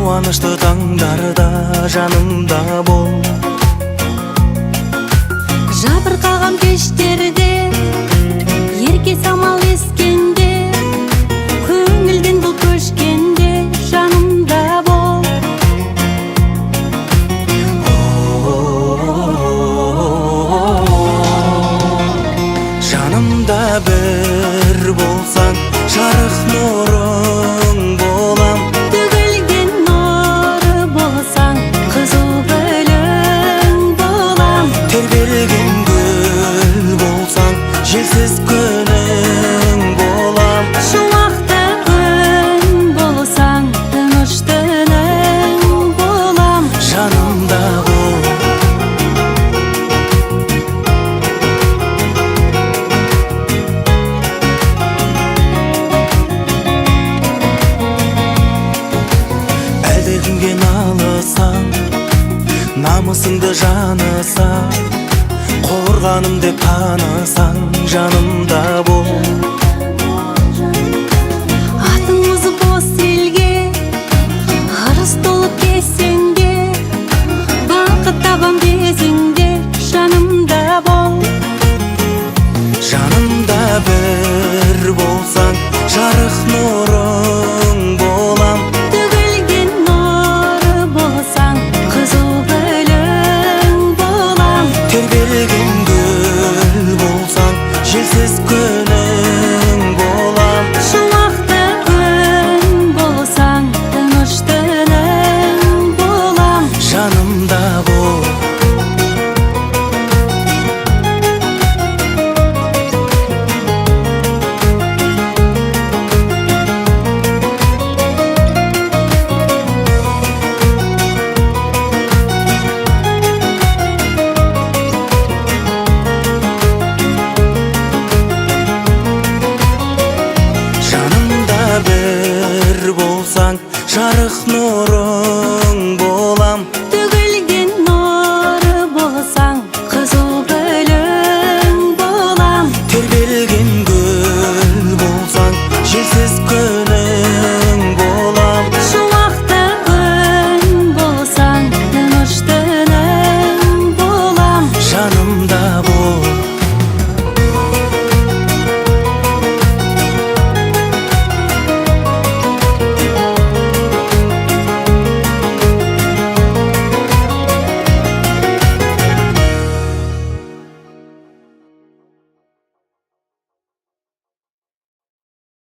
Қуанышты таңдарда жанымда бол. Жабырқаған кештерде ерке самал ескенде, көңілден бұл көшкенде жанымда бол. Жанымда бір болсаң, жарық нұрың болам. Төгілген нұр болсаң, қызыл гүлің болам. Тербелген гүл болсаң, желсіз күнің болам. Шуақты күн болсаң, тыныш түнің болам. Жанымда бол. Әлдекімге налысаң, намысыңды жаныса, қорғаным деп танысаң, жанымда бол. Атымыз бос елге ырыс толып келсең де, бақыт табам десең де, жанымда бол. Жанымда бір болсаң, жарық нұрың болам. Төгілген нұр болсаң, қызыл гүлің болам. Тербелген гүл болсаң, желсіз күнің болам. Шуақты күн болсаң, тыныш түнің болам. Жанымда бол. Жанымда бір болсаң, жарық нұрың.